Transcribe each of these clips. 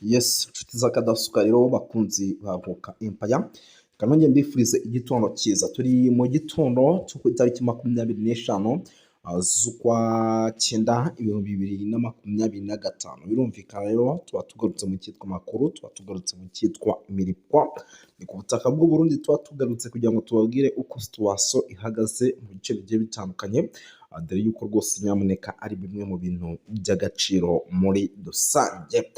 Yes, inshuti z'akadasuka rero, bakunzi ba Voka Empire, reka nongere mbifurize igitondo cyiza. Turi mu gitondo cyo ku itariki 25 z'ukwa 9 2025. Birumvikana rero, tuba tugarutse mu cyitwa amakuru, tuba tugarutse mu cyitwa imirikwa. Ni ku butaka bw'u Burundi tuba tugarutse kugira ngo tubabwire uko situation ihagaze mu bice bigiye bitandukanye, dore yuko rwose nyamuneka ari bimwe mu bintu by'agaciro muri rusange.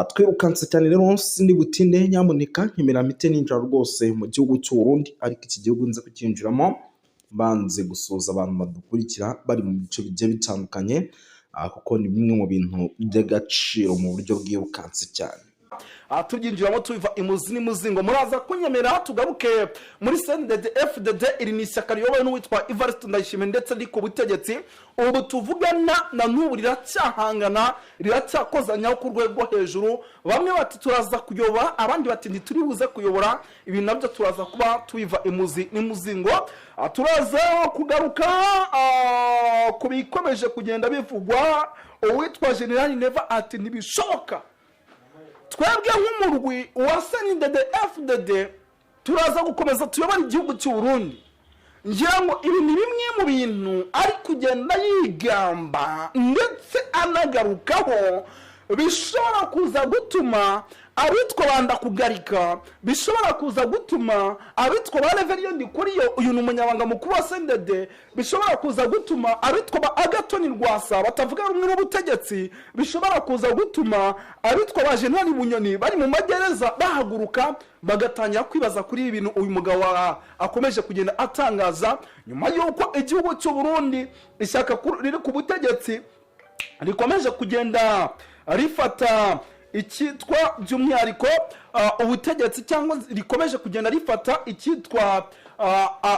Twirukanse cyane rero, sindi butinde, nyamuneka nkemera mpite ninjira rwose mu gihugu cy'u Burundi, ariko iki gihugu nze kucyinjiramo banze gusuhuza abantu badukurikira bari mu bice bigiye bitandukanye, kuko ni bimwe mu bintu by'agaciro mu buryo bwirukanse cyane. Tubyinjiramo tubiva imuzi n'imuzingo. Muraza kunyemera tugaruke muri CNDD FDD. Iri ni ishyaka riyobowe n'uwitwa Evariste Ndayishimiye ndetse riri ku butegetsi ubu tuvugana. Na n'ubu riracyahangana, riracyakozanyaho ku rwego rwo hejuru. Bamwe bati turaza kuyobora, abandi bati ntituri buze kuyobora. Ibi nabyo turaza kuba tubiva imuzi n'imuzingo. Turaza kugaruka ku bikomeje kugenda bivugwa. Uwitwa General Neva ati ntibishoboka, twebwe nk'umurwi wa CNDD FDD turaza gukomeza tuyobora igihugu cy'u Burundi. Ngira ngo ibi ni bimwe mu bintu ari kugenda yigamba ndetse anagarukaho, bishobora kuza gutuma abitwa banda kugarika, bishobora kuza gutuma abitwa ba Reverien Ndikuriyo, uyu ni umunyabanga mukuru wa CNDD, bishobora kuza gutuma abitwa ba Agathon Rwasa batavuga rumwe n'ubutegetsi, bishobora kuza gutuma abitwa ba General Bunyoni bari mu magereza bahaguruka bagatangira kwibaza kuri ibi bintu uyu mugabo akomeje kugenda atangaza, nyuma y'uko igihugu cy'u Burundi, ishyaka riri ku butegetsi, rikomeje kugenda rifata icyitwa by'umwihariko ubutegetsi, cyangwa rikomeje kugenda rifata icyitwa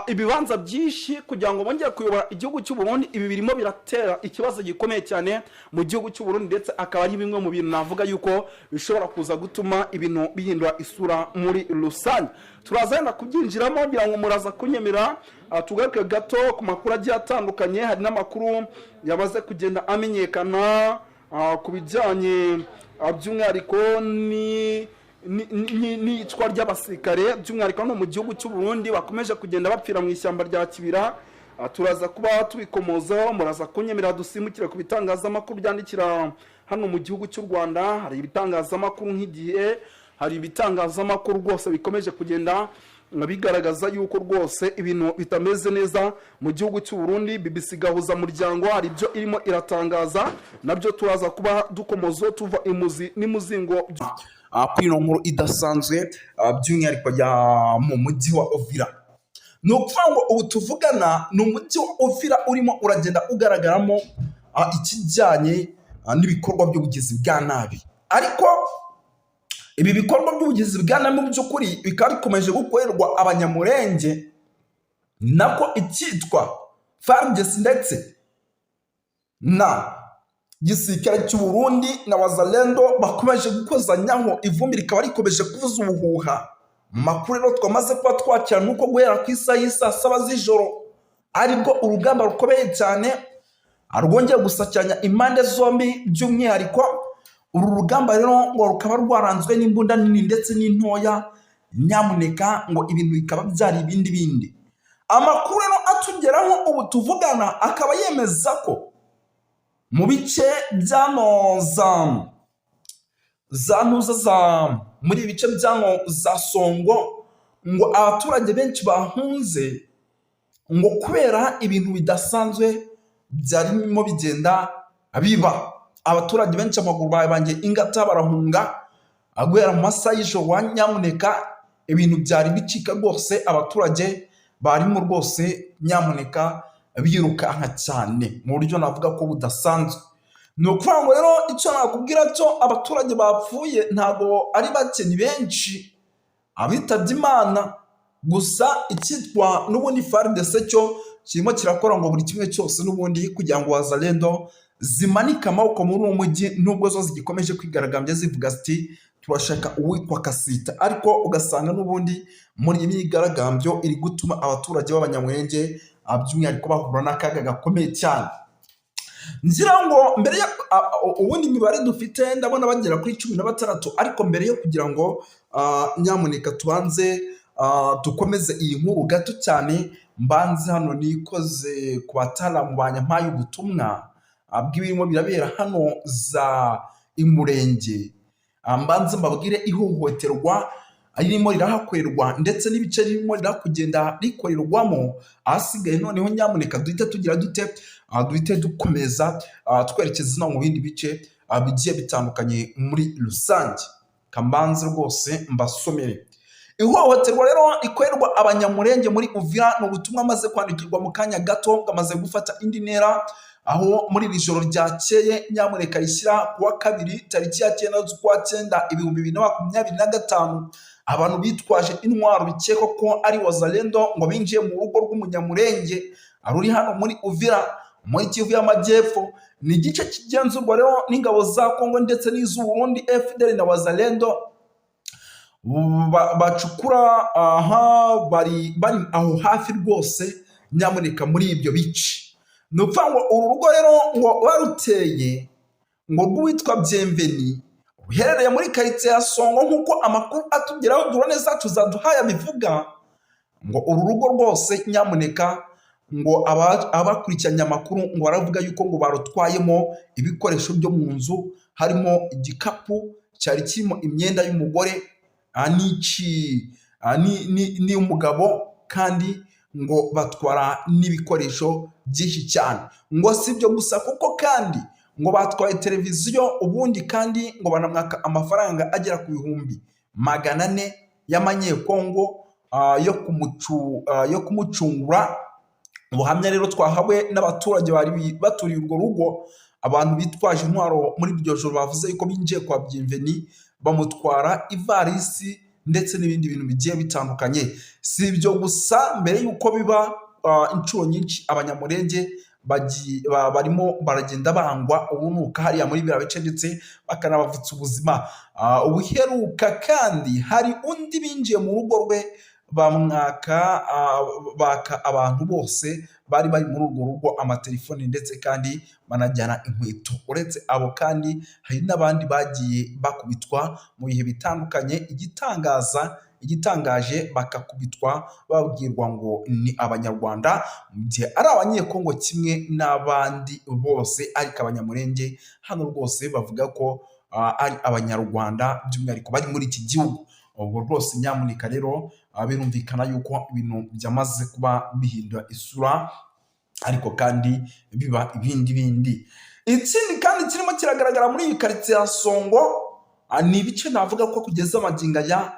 ibibanza byinshi kugira ngo bongere kuyobora igihugu cy'u Burundi. Ibi birimo biratera ikibazo gikomeye cyane mu gihugu cy'u Burundi, ndetse akaba ari bimwe mu bintu navuga yuko bishobora kuza gutuma ibintu bihindura isura muri rusange. Turaza wenda kubyinjiramo, ngira ngo muraza kunyemera tugaruke gato ku makuru agiye atandukanye. Hari n'amakuru yamaze kugenda amenyekana ku bijyanye by'umwihariko ni n'iyicwa ry'abasirikare, by'umwihariko hano mu gihugu cy'u Burundi, bakomeje kugenda bapfira mu ishyamba rya Kibira. Turaza kuba tubikomozaho. Muraza kunyemerera dusimbukire ku bitangazamakuru byandikira hano mu gihugu cy'u Rwanda. Hari ibitangazamakuru nk'Igihe, hari ibitangazamakuru rwose bikomeje kugenda bigaragaza yuko rwose ibintu bitameze neza mu gihugu cy'u Burundi. BBC Gahuza Muryango hari ibyo irimo iratangaza, nabyo turaza kuba dukomozo tuva imuzi n'imuzingo. Kuri ino nkuru idasanzwe, by'umwihariko ya mu mujyi wa Uvira, ni ukuvuga ngo ubu tuvugana ni umujyi wa Uvira urimo uragenda ugaragaramo ikijyanye n'ibikorwa by'ubugizi bwa nabi. Ariko ibi bikorwa by'ubugizi bwa nabi mu by'ukuri bikaba bikomeje gukorerwa Abanyamurenge, nako icyitwa FARDC ndetse na gisirikare cy'u Burundi na Wazalendo bakomeje gukozanyaho, ivumbi rikaba rikomeje kuvuza ubuhuha. Mu makuru rero twamaze kuba twakira nuko guhera ku isaha y'isaa 7 z'ijoro aribwo urugamba rukomeye cyane rwongeye gusakiranya impande zombi. By'umwihariko uru rugamba rero ngo rukaba rwaranzwe n'imbunda nini ndetse n'intoya, nyamuneka ngo ibintu bikaba byari ibindi bindi. Amakuru rero atugeraho ubu tuvugana akaba yemeza ko mu bice byano za ntuza za muri ibi bice byano za Songo, ngo abaturage benshi bahunze ngo kubera ibintu bidasanzwe byarimo bigenda biba. Abaturage benshi amaguru babangiye ingata, barahunga guhera mu masaha y'ijoro wa nyamuneka. Ibintu byari bicika rwose, abaturage barimo rwose nyamuneka birukanka cyane mu buryo navuga ko budasanzwe. Ni ukuvuga ngo rero icyo nakubwira cyo, abaturage bapfuye ntabwo ari bake, ni benshi abitabye Imana. Gusa icyitwa n'ubundi FARDC cyo kirimo kirakora ngo buri kimwe cyose n'ubundi kugira ngo Wazalendo zimanike amaboko muri uwo mujyi, nubwo zo zigikomeje kwigaragambya zivuga ziti turashaka uwitwa Kasita. Ariko ugasanga n'ubundi muri iyi myigaragambyo iri gutuma abaturage b'Abanyamulenge by'umwihariko bahura n'akaga gakomeye cyane. Ngira ngo mbere yo ubundi imibare dufite, ndabona bagera kuri 16, ariko mbere yo kugira ngo nyamuneka tubanze dukomeze iyi nkuru gato cyane, mbanze hano nikoze ku bataramu banyampaye ubutumwa bw'ibirimo birabera hano za Imurenge. Mbanze mbabwire ihohoterwa ririmo rirahakorerwa ndetse n'ibice ririmo rirakugenda rikorerwamo. Ahasigaye noneho nyamuneka duhite tugira dute? Duhite dukomeza twerekeza no mu bindi bice bigiye bitandukanye muri rusange. Kambanze rwose mbasomere ihohoterwa rero rikorerwa Abanyamurenge muri Uvira. Ni ubutumwa amaze kwandikirwa mu kanya gato, bwamaze gufata indi ntera, aho muri iri joro ryakeye, nyamuneka rishyira ku wa kabiri, tariki ya 9 z'ukwa cyenda 2025, abantu bitwaje intwaro bikekwa ko ari Wazalendo ngo binjiye mu rugo rw'Umunyamurenge ruri hano muri Uvira, muri Kivu y'Amajyepfo. Ni igice kigenzurwa rero n'ingabo za Kongo ndetse n'iz'Uburundi, FDLR na Wazalendo bacukura aha bari aho hafi rwose, nyamuneka, muri ibyo bice. Ni ukuvuga ngo uru rugo rero ngo baruteye ngo rw'uwitwa Byemveni, ruherereye muri karitsiye ya Songo, nk'uko amakuru atugeraho drone zacu zaduhaye abivuga. Ngo uru rugo rwose, nyamuneka, ngo abakurikiranye amakuru ngo baravuga yuko ngo barutwayemo ibikoresho byo mu nzu, harimo igikapu cyari kirimo imyenda y'umugore n'iy'umugabo, kandi ngo batwara n'ibikoresho byinshi cyane. Ngo si ibyo gusa, kuko kandi ngo batwaye televiziyo, ubundi kandi ngo banamwaka amafaranga agera ku 400,000 y'amanyekongo yo kumucungura. Ubuhamya rero twahawe n'abaturage bari baturiye urwo rugo, abantu bitwaje intwaro muri iryo joro bavuze yuko binjiye kwa Byimveni, bamutwara ivarisi ndetse n'ibindi bintu bigiye bitandukanye. Si ibyo gusa, mbere y'uko biba, inshuro nyinshi Abanyamurenge barimo baragenda bangwa ubunuka hariya muri biriya bice, ndetse bakanabavutsa ubuzima. Ubuheruka kandi hari undi binjiye mu rugo rwe, bamwaka baka abantu bose bari bari muri urwo rugo amatelefoni, ndetse kandi banajyana inkweto. Uretse abo kandi hari n'abandi bagiye bakubitwa mu bihe bitandukanye, igitangaje bakakubitwa babwirwa ngo ni Abanyarwanda, mu gihe ari Abanyekongo kimwe n'abandi bose. Ariko Abanyamurenge hano rwose bavuga ko ari Abanyarwanda, by'umwihariko bari muri iki gihugu. Ubwo rwose nyamuneka rero birumvikana yuko ibintu byamaze kuba bihindura isura, ariko kandi biba ibindi bindi. Ikindi kandi kirimo kiragaragara muri iyi karitsiye ya Songo, ni ibice navuga ko kugeza amagingo aya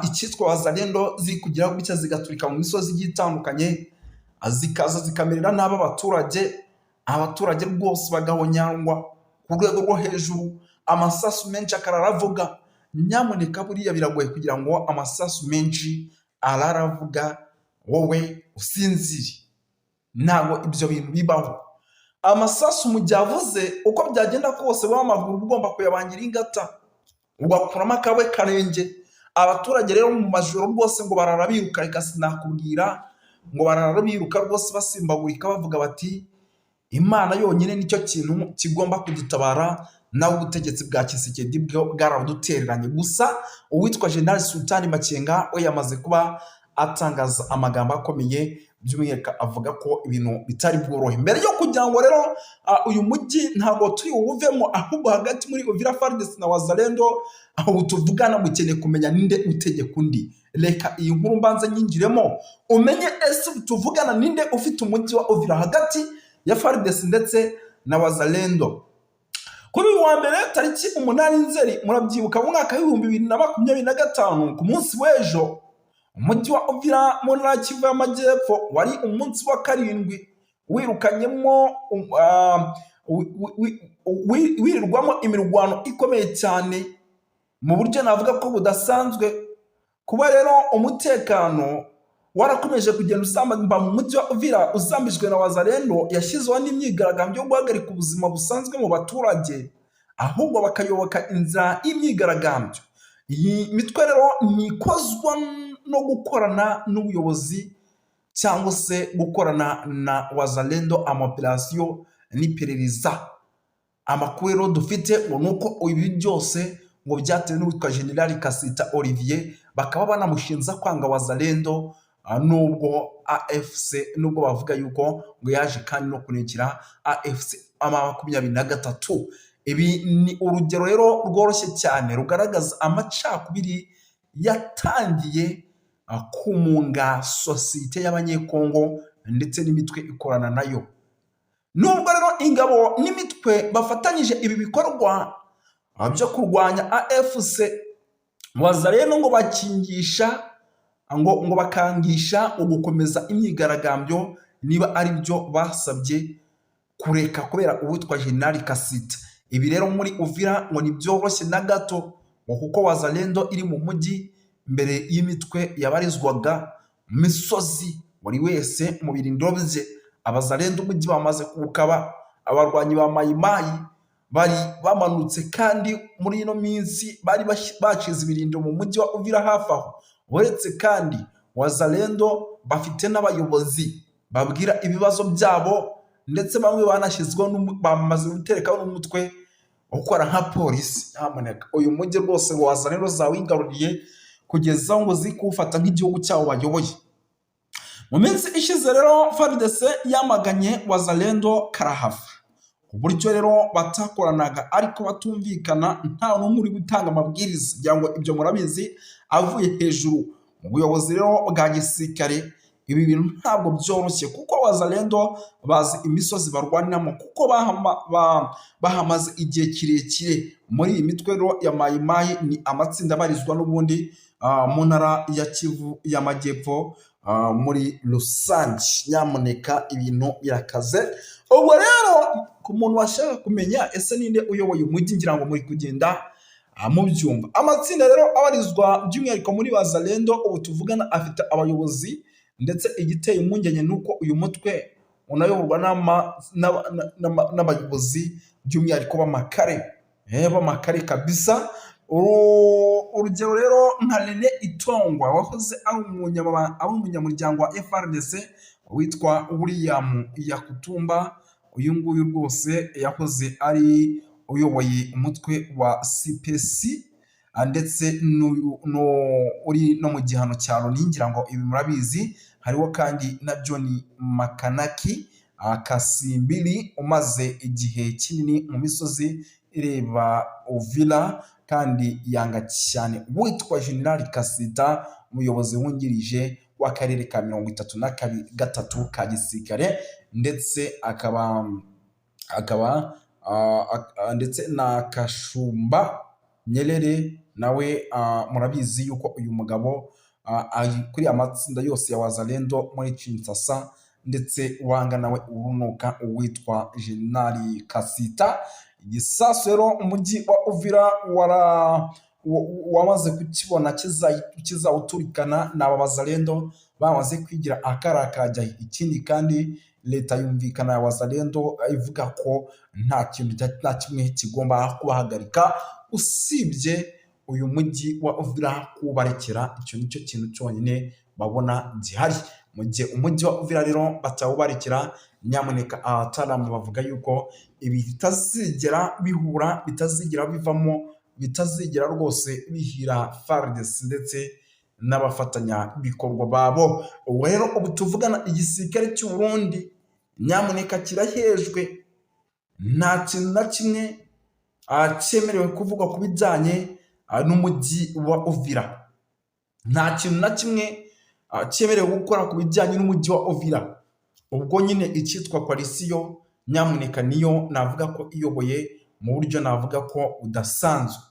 icyitwa Wazalendo ziri kugira gutya zigaturika mu misozi igiye itandukanye, zikaza zikamerera nabi abaturage, abaturage rwose bagahonyangwa ku rwego rwo hejuru, amasasu menshi akarara avuga. Nyamuneka, buriya biragoye kugira ngo amasasu menshi arara avuga wowe usinzire, ntabwo ibyo bintu bibaho. Amasasu mu gihe avuze, uko byagenda kose wowe amaguru uba ugomba kuyabangira ingata, ugakuramo akawe karenge. Abaturage rero mu majoro rwose ngo barara biruka, reka sinakubwira, ngo barara biruka rwose basimbagurika, bavuga bati: "Imana yonyine nicyo kintu kigomba kudutabara, nawe ubutegetsi bwa Tshisekedi bwo bwaradutereranye." Gusa uwitwa General Sultani Makenga we yamaze kuba atangaza amagambo akomeye, by'umwihariko avuga ko ibintu bitari bworohe. Mbere yo kugira ngo rero uyu mujyi ntabwo turi buwuvemo, ahubwo hagati muri Uvira, FARDC na Wazalendo aho tuvugana, mukeneye kumenya ninde utegeka undi. Reka iyi nkuru mbanze nyinjiremo, umenye ese tuvugana ninde ufite umujyi wa Uvira hagati ya FARDC ndetse na Wazalendo. Kuri uyu wa mbere, tariki 8 Nzeri, murabyibuka, mu mwaka w'2025, ku munsi w'ejo, umujyi wa Uvira mu ntara ya Kivu y'Amajyepfo wari umunsi wa karindwi wirukanyemo wirirwamo imirwano ikomeye cyane mu buryo navuga ko budasanzwe. Kuba rero umutekano warakomeje kugenda usamba mu mujyi wa Uvira, uzambijwe na Wazalendo yashyizeho n'imyigaragambyo yo guhagarika ubuzima busanzwe mu baturage, ahubwo bakayoboka inzira y'imyigaragambyo. Iyi mitwe rero ntikozwa no gukorana n'ubuyobozi cyangwa se gukorana na Wazalendo ama opérations. n'iperereza. Amakuru rero dufite ngo ni uko ibi byose ngo byatewe n'uwitwa General Kasita Olivier, bakaba banamushinja kwanga Wazalendo, nubwo AFC, nubwo bavuga yuko ngo yaje kandi no kunekera AFC 23. Ibi ni urugero rero rworoshye cyane rugaragaza amacakubiri yatangiye kumunga sosiyete y'Abanyekongo ndetse n'imitwe ikorana nayo. Nubwo rero ingabo n'imitwe bafatanyije ibi bikorwa byo kurwanya AFC Wazalendo, ngo bakingisha ngo bakangisha ugukomeza imyigaragambyo niba ari byo basabye kureka kubera uwitwa General Kasita. Ibi rero muri Uvira ngo ntibyoroshye na gato, ngo kuko Wazalendo iri mu mujyi mbere y'imitwe yabarizwaga mu misozi, buri wese mu birindiro bye. Abazalendo umujyi bamaze kuwukaba, abarwanyi ba Mayimayi bari bamanutse, kandi muri ino minsi bari bashize ibirindiro mu mujyi wa Uvira hafi aho. Uretse kandi Wazalendo bafite n'abayobozi babwira ibibazo byabo, ndetse bamwe banashyizweho bamaze guterekaho n'umutwe ukora nka polisi. Nyamuneka, uyu mujyi rwose ngo Wazalendo zawigaruriye kugeza aho ngo ziri kuwufata nk'igihugu cyabo bayoboye. Mu minsi ishize rero FARDC yamaganye Wazalendo karahava, uburyo rero batakoranaga ariko batumvikana, nta n'umwe uri gutanga amabwiriza, kugira ngo ibyo murabizi, avuye hejuru mu buyobozi rero bwa gisirikare. Ibi bintu ntabwo byoroshye kuko Wazalendo bazi imisozi barwaniramo, kuko bahamaze igihe kirekire. Muri iyi mitwe rero ya Mayimayi ni amatsinda abarizwa n'ubundi mu ntara ya Kivu y'Amajyepfo muri rusange. Nyamuneka, ibintu birakaze. Ubwo rero ku muntu washaka kumenya ese ninde uyoboye umujyi, ngira ngo muri kugenda mubyumva. Amatsinda rero abarizwa by'umwihariko muri Wazalendo ubu tuvugana afite abayobozi, ndetse igiteye impungenge ni uko uyu mutwe unayoborwa n'abayobozi by'umwihariko b'amakare, b'amakare kabisa. Urugero rero nka Rene Itongwa wahoze ari umunyamuryango wa FARDC, witwa William Yakutumba, uyu nguyu rwose yahoze ari uyoboye umutwe wa CPC, ndetse uri no mu gihano cya Loni, ngira ngo ibi murabizi. Hariho kandi na John Makanaki Kasimbiri umaze igihe kinini mu misozi ireba Uvira, kandi yanga cyane witwa General Kasita, umuyobozi wungirije w'akarere ka 33 ka gisirikare, ndetse akaba ndetse na Kashumba Nyerere nawe murabizi yuko uyu mugabo ari kuri amatsinda yose ya Wazalendo muri Kinshasa, ndetse wanga nawe urunuka uwitwa General Kasita. Igisasu rero umujyi wa Uvira wamaze kukibona kizawuturikana ni aba Bazalendo bamaze kwigira akara kajya. Ikindi kandi leta yumvikana ya Wazalendo ivuga ko nta kintu nta kimwe kigomba kubahagarika usibye uyu mujyi wa Uvira kuwubarekera. Icyo nicyo kintu cyonyine babona gihari. Mu gihe umujyi wa Uvira rero batawubarekera, nyamuneka abataramu bavuga yuko ibi bitazigera bihura, bitazigera bivamo, bitazigera rwose bihira FARDC ndetse n'abafatanyabikorwa babo. Ubu rero ubu tuvugana igisirikare cy'u Burundi nyamuneka kirahejwe, nta kintu na kimwe cyemerewe kuvugwa ku bijyanye n'umujyi wa Uvira, nta kintu na kimwe cyemerewe gukora ku bijyanye n'umujyi wa Uvira. Ubwo nyine icyitwa coalition nyamuneka niyo navuga ko iyoboye mu buryo navuga ko budasanzwe.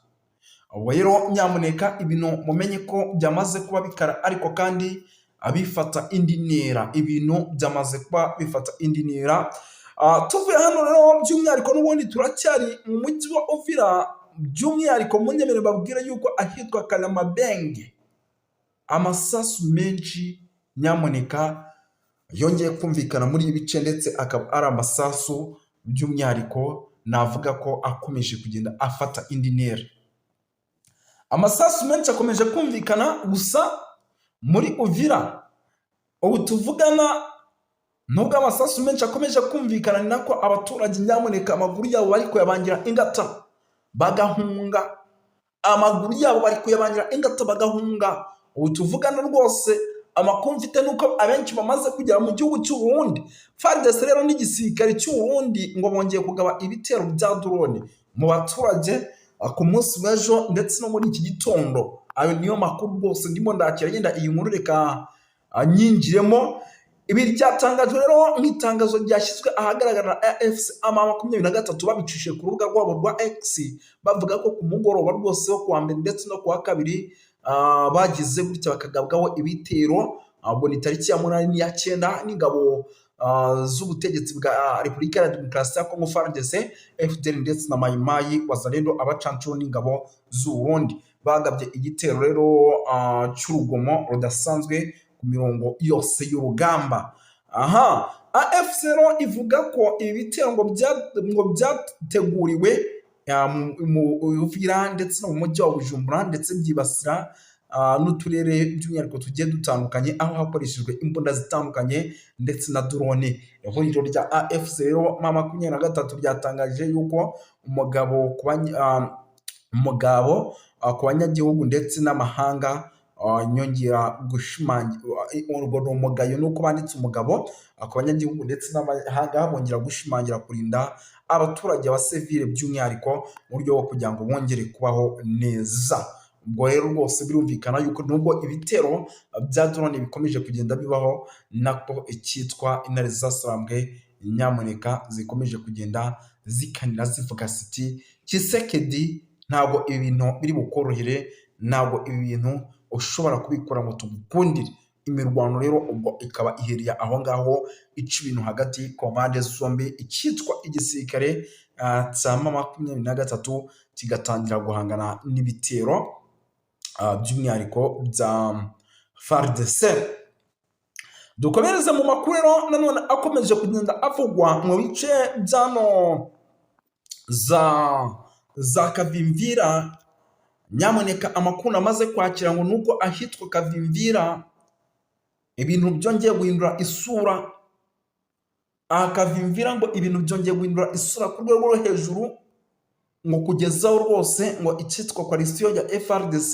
Ubwo rero nyamuneka ibintu mumenye ko byamaze kuba bikara, ariko kandi bifata indi ntera, ibintu byamaze kuba bifata indi ntera. Tuvuye hano rero by'umwihariko n'ubundi turacyari mu mujyi wa Uvira, by'umwihariko munyemerere babwire yuko ahitwa Karamabenge amasasu menshi nyamuneka yongeye kumvikana muri ibi bice, ndetse akaba ari amasasu by'umwihariko navuga ko akomeje kugenda afata indi ntera. Amasasu menshi akomeje kumvikana gusa muri Uvira ubu tuvugana. Nubwo amasasu menshi akomeje kumvikana, ni nako abaturage nyamuneka amaguru yabo bari kuyabangira ingata bagahunga. Amaguru yabo bari kuyabangira ingata bagahunga. Ubu tuvugana rwose, amakuru mfite nuko abenshi bamaze kugera mu gihugu cy'u Burundi. FARDC rero n'igisirikare cy'u Burundi ngo bongeye kugaba ibitero bya drone mu baturage ku munsi w'ejo ndetse no muri iki gitondo. Ayo niyo makuru rwose ndimo ndakira. Yenda iyi nkuru reka nyinjiremo. Ibi byatangajwe rero nk'itangazo ryashyizwe ahagaragara na AFC M23, babicishije ku rubuga rwabo rwa X, bavuga ko ku mugoroba rwose wo kuwa mbere ndetse no kuwa kabiri bagize gutya bakagabwaho ibitero. Ubwo ni tariki ya 8 n'iya 9, n'ingabo z'ubutegetsi bwa Repubulika ya Demokarasi ya Kongo, FARDC, FDLR ndetse na Mayimayi Wazalendo, abacancuro n'ingabo z'u Burundi. Bagabye igitero rero cy'urugomo rudasanzwe ku mirongo yose y'urugamba. Aha AFC rero ivuga ko ibi bitero ngo byateguriwe mu Uvira ndetse no mu mujyi wa Bujumbura, ndetse byibasira n'uturere by'umwihariko tugiye dutandukanye, aho hakoreshejwe imbunda zitandukanye ndetse na drone. Ihuriro rya AFC rero M23 ryatangaje yuko umugabo ku banyagihugu ndetse n'amahanga nyongera gushimangira, urwo ni umugayo nuko banditse umugabo ku banyagihugu ndetse n'amahanga, bongera gushimangira kurinda abaturage ba sivile by'umwihariko mu buryo bwo kugira ngo bongere kubaho neza. Ubwo rero rwose birumvikana yuko nubwo ibitero bya drone bikomeje kugenda bibaho, nako icyitwa intare zasarambwe nyamuneka zikomeje kugenda zikanira, zivuga ziti: "Tshisekedi, ntabwo ibi bintu biri bukorohere, ntabwo ibi bintu ushobora kubikora ngo tugukundire." Imirwano rero ubwo ikaba ihereye aho ngaho, ica ibintu hagati ku mpande zombi. Icyitwa igisirikare cya M23 kigatangira guhangana n'ibitero by'umwihariko bya FARDC. Dukomereze mu makuru rero nanone akomeje kugenda avugwa mu bice byano za Kavimvira. Nyamuneka amakuru amaze kwakira ngo nuko ahitwa Kavimvira ibintu byongeye guhindura isura. Aha Kavimvira ngo ibintu byongeye guhindura isura ku rwego rwo hejuru, ngo kugezaho rwose ngo icyitwa coalition ya FARDC,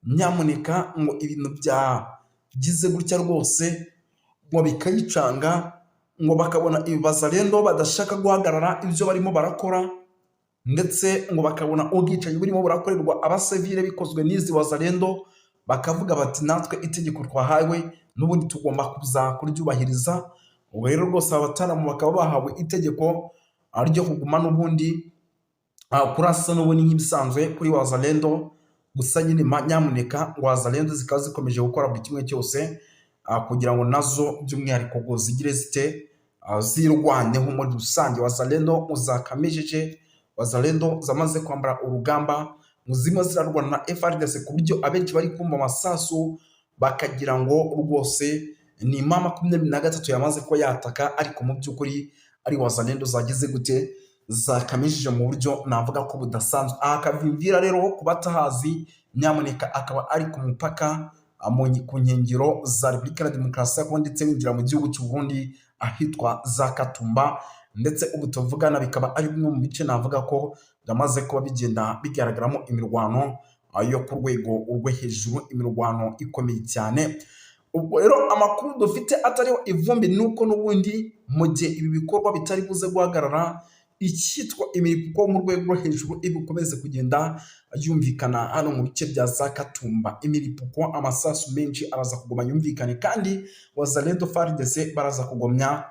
nyamuneka ngo ibintu byagize gutya rwose ngo bikayicanga, ngo bakabona ibazarendo badashaka guhagarara ibyo barimo barakora, ndetse ngo bakabona ubwicanyi burimo burakorerwa abasivile bikozwe n'izi wazarendo, bakavuga bati: "Natwe itegeko twahawe n'ubundi tugomba kuza kuryubahiriza." Ubwo rero rwose aba bataramu bakaba bahawe itegeko ryo kuguma n'ubundi kurasa n'ubundi nk'ibisanzwe kuri wazalendo. Gusa nyine nyamuneka wazalendo zikaba zikomeje gukora buri kimwe cyose kugira ngo nazo by'umwihariko ngo zigire zite, zirwaneho muri rusange. Wazalendo zakamejeje, wazalendo zamaze kwambara urugamba, zirimo zirarwana na FARDC, ku buryo abenshi bari kumva amasasu bakagira ngo rwose ni M23 yamaze kuba yataka, ariko mu by'ukuri ari wazalendo zagize gute, zakamejeje mu buryo navuga ko budasanzwe. Aha Kavimvira rero, ku batahazi, nyamuneka akaba ari ku mupaka ku nkengero za Repubulika ya Demokarasi ya Kongo, ndetse winjira mu gihugu cy'u Burundi ahitwa za Katumba. Ndetse ubu tuvugana bikaba ari bimwe mu bice navuga ko byamaze kuba bigenda bigaragaramo imirwano yo ku rwego rwo hejuru, imirwano ikomeye cyane. Ubwo rero amakuru dufite atariho ivumbi ni uko n'ubundi mu gihe ibi bikorwa bitari buze guhagarara, icyitwa imiripuko mu rwego rwo hejuru ibukomeze kugenda yumvikana hano mu bice bya za Katumba. Imiripuko, amasasu menshi araza kuguma yumvikane, kandi wazalendo, FARDC baraza kugomya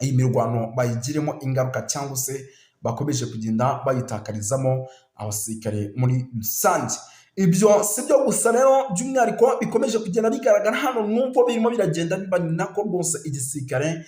iyi mirwano bayigiremo ingaruka, cyangwa se bakomeje kugenda bayitakarizamo abasirikare muri rusange. Ibyo si byo gusa rero, by'umwihariko bikomeje kugenda bigaragara hano, nubwo birimo biragenda biba, ni nako rwose igisirikare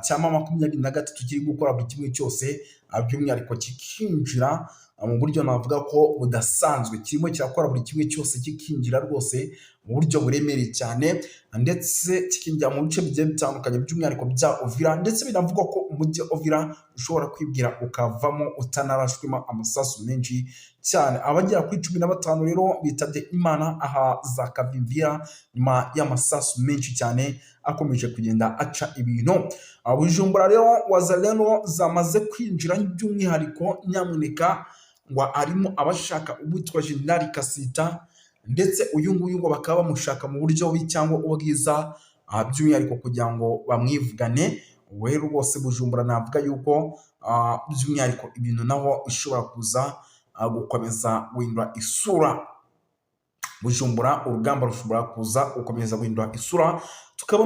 cya M23 kiri gukora buri kimwe cyose, by'umwihariko kikinjira mu buryo navuga ko budasanzwe. Kirimo kirakora buri kimwe cyose, kikinjira rwose mu buryo buremereye cyane, ndetse kikinjira mu bice bigiye bitandukanye, by'umwihariko bya Uvira. Ndetse binavugwa ko umujyi wa Uvira ushobora kwibwira ukavamo utanarashwemo amasasu menshi, cyangwa se ngo utanarashwemo cyane. Abagera kuri 15 rero bitabye Imana aha za Kavimvira nyuma y'amasasu menshi cyane akomeje kugenda aca ibintu. Bujumbura rero Wazalendo zamaze kwinjira, by'umwihariko nyamuneka ngo arimo abashaka uwitwa Jenerali Kasita, ndetse uyu nguyu ngo bakaba bamushaka mu buryo bubi cyangwa ubwiza, by'umwihariko kugira ngo bamwivugane. We rwose Bujumbura navuga yuko by'umwihariko ibintu naho ishobora kuza gukomeza guhindura isura. Bujumbura urugamba rushobora kuza gukomeza guhindura isura, tukabona.